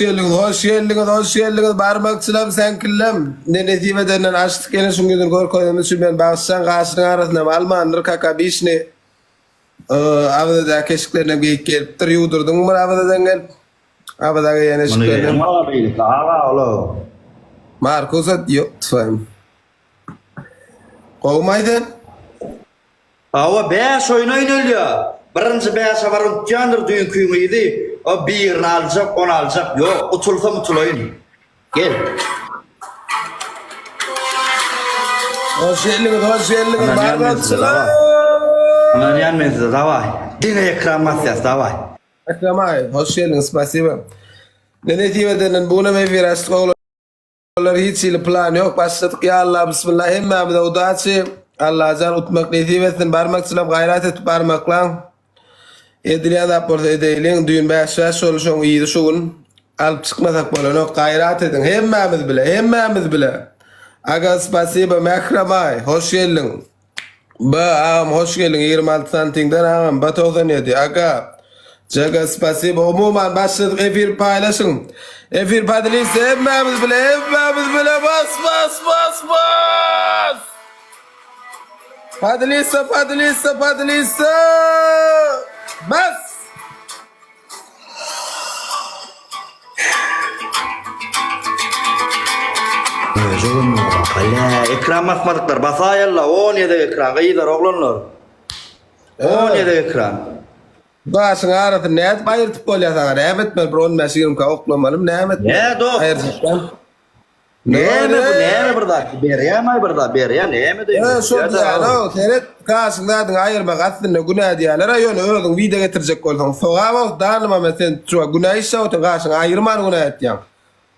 Geldiňiz hoş geldiňiz hoş geldiňiz barmakçylam seňkillem ne nesip edenden açdyk ýene şuň ýüzüni görkezeniz üçin men bagyşlaň gaşynyň arasynam almandyr kakabişni Awazadaky eşiklerinem geýip gelipdir ýuwdurdyňmy bir Awazadan gelip Awaza geýen Muny eşiklerinem geýen aga beýleki aga ola. Markusa ýok tfm Gowumaý sen? Hawa bäş oýun oýnalýa. Birinji bäşe bar utýandyr düýnkiň yzy. O birini aljak, ony aljak ýok. Utulsam utulaýyn. Gel. Hoş geldiňiz, hoş geldiňiz Ynanýan men size, barmakçylar. dawaý. Ynanýan men size, dawaý. Diňe ekran basýas, dawaý. Ekrem hoş geldiňiz, spasiba. Ne nesip edenden bu günem efir açdyk oglan. Olar hiç hili plan ýok başladyk ýa Allah bismillah hemmämize udaçi Allajan utmak nesip etsin barmakçylam gaýrat edip barmaklaň edilýän zat bolsa edeýliň düýn 5 5 boldy şoň yzy şu gün alyp çykmasak bolanok gaýrat ediň hemmämiz bile hemmämiz bile aga spasiba Mähremaý hoş geldiň B agam hoş geldiň 26 santiňden agam B 97 aga Jaga spasibo umuman başladyk efir paýlaşyň efir podelise hemmämiz bile hemmämiz bile bas bas bas bas podelise podelise podelise bas Bile, ekran basmadyklar basaýalla 10 gezek ekran gyzlar oglanlar. 10 gezek ekran. Daşyň arasyny nädip aýyrtyp bolýar saňa näme etmeli bir 15 20 ka oklamalymy näme etmeli? Ne dost? Aýyrjakdan. Näme bu näme bir zat berýämi bir zat berýä näme diýýä. He şo diýýän seret gaşyň zadyňy aýyrmak aslynda günä diýýärler a ýöne özüň wideo getirjek bolsaň sogap ol danyma men sen şu günä işläp otyň gaşyňy aýyrman günä etýäň.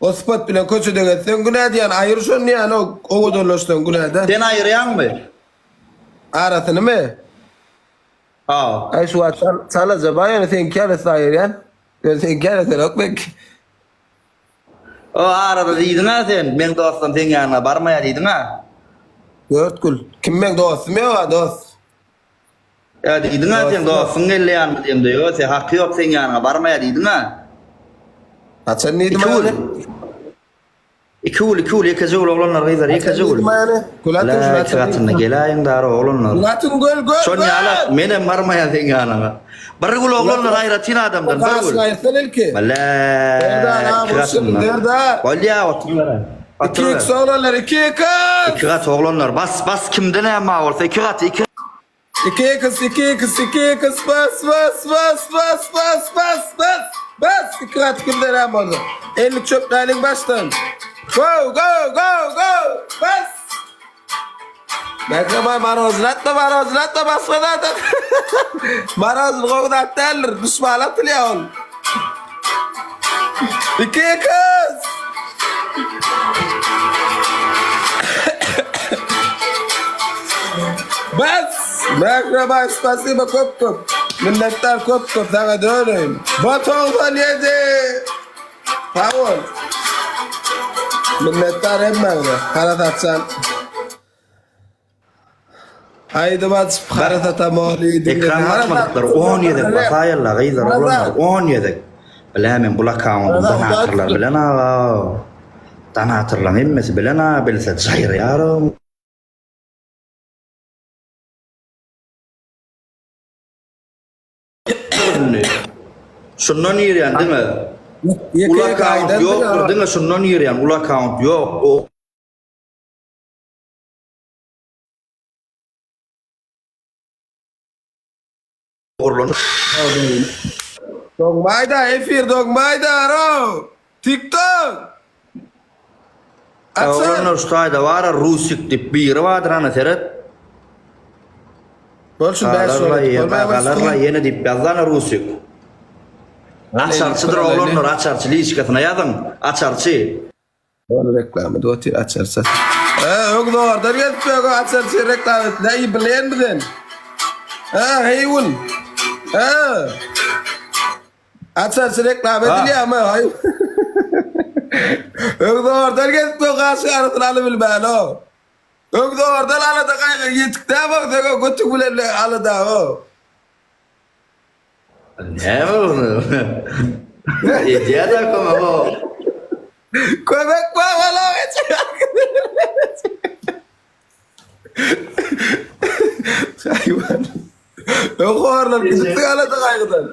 O sypat bilen köçede gezseň günä diýýän aýyr şony diýýän o owadanlaşsaň günä däl. Sen aýyrýaňmy? Arasynymy? Ha. Aý şu wagt çalaja bar ýöne seňki ýaly aýyrýan. Ýöne seňki ýaly esenok belki. O arada diýdiň-ä sen, meň dostum seň ýanyňa barmaýar diýdiň-ä. Dörtgül. Kim meň dostum ýog-a dost. Ýa diýdiň-ä sen dostuň geldi ýanyma diýemde, ýok sen haky ýok seň ýanyňa barmaýar diýdiň-ä. Haçan diýdim ony? Iki gül, iki gül, ýekeje gül oglanlar gyzlar, ýekeje gül. Gül atyň şunu atyň. Gatynda geläýiň dara oglanlar. Gül atyň göl göl. Şon ýaly menem barmaýan seň ýanyňa. Bir gül oglanlar aýratyn adamdan bir gül. Aýtsan ilki. Bile. Iki gatynda. Bolýa oturyber. Iki x oglanlar, iki x. Iki gat oglanlar bas bas kimde näme bolsa iki gaty iki 2 x 2 x 2 x bas bas bas bas bas bas bas bas 2 gat kimde näme bolsa. 50 çöpläliň başdan. Go go go go bas. Mähriban marozyn atma marozyn atma başga zat at. Marozyn gowy zat däldir. Duşmana atylýar ol. 2 x. Bas! Mähriban spasiba köp köp. Minnetdar köp köp saňa döneýin. Bo 97. Sag bol. Minnetdar hemmäňize. Harasatjan. Aýdym açyp harasata moly Ekran basmadyklar 10 gezek basaýalla gyzlar oglanlar 10 gezek. Bilä men bul akkauntym donatorlar bilen aga. Donatorlaň hemmesi bilen aga bilse jaýraýar. Şundan girýän diňe. Uly akkaunt ýokdur diňe şundan girýän uly akkaunt ýok. Ogurlanyp. Dogmaýda efir dogmaýda ro. TikTok. Oglanlar şu taýda bara Rusik diýip biri bardyr ana seret. Bol şu 5 Galarla ýene diýip ýazdy ana Rusik. Açarçydyr oglanlar açarçy liçkasyna ýazyň. Açarçy. Ol reklama edip otyr açarça. He öň zordan gelip öňe açarça reklama et. Näi bilen bilen. He heýwun. He. Açarça reklama edilýärmi? Haý. Öň zordan gelip öňe garşy arasyny alybilmän o. Öň zordan alada gaýgy ýetik dä bak sen götüň bilen alada o. Näme bu? Edýär-de kömek o. Kömek bagala Hayvan. Öňkorlar gidip galady gaýgydan.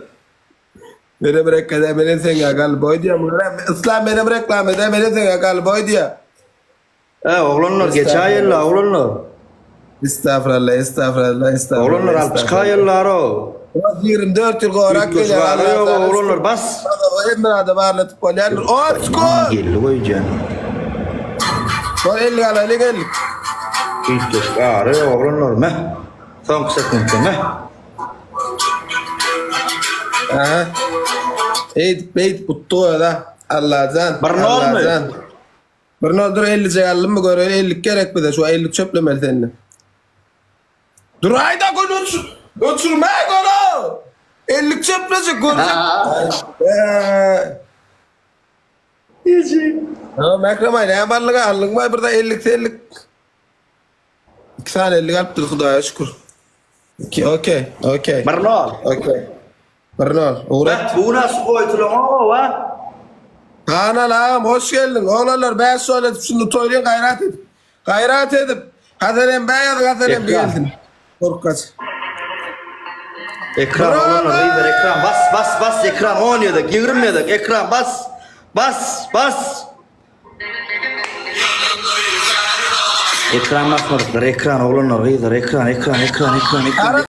Menem reklam menen sen gal boý diýýär. Islam menem reklam eder menen sen gal boý diýýär. E oglanlar geçäýella oglanlar. Estağfurullah, estağfurullah, estağfurullah. Oglanlar alyp çykaýellar o. 24 ýyl gorak gelýär. Ýok oglanlar bas. Hemme adam barlatyp bolýar. Ot skor. Geldi goýjan. Bol 50 galaýly gel. Üýtgeşik ary oglanlar meh. Soňky sekuntda meh. Aha. Eýdip beýdip utdy da. Allajan. Bir nolmy? Bir nol dur 50 jek aldymmy göreýin 50 gerek bize şu 50 çöplemeli sende. Dur aýda gün öçür. Öçürme goro. 50 çöplejek görjek. Eee. Ha, Mäkrem aý näme barlyga aldyňmy bir de 50 50. 2 sany 50 alypdyr Hudaýa şükür. Okey, okey, okey. Bir nol. Okey. Bir nol. Ugrat. Bu nasıl goýdular o wa? Kanal agam hoş geldiň. Oglanlar 5 şol edip şunu toýlaýyn gaýrat edip. Gaýrat edip. Hasan hem bäýaz Hasan hem gelsin. Korkaç. Ekran oglanlar gyzlar ekran bas bas bas ekran 10 ýedek 20 ýedek ekran bas bas bas. Ekran basmadyklar ekran oglanlar gyzlar ekran ekran ekran ekran ekran.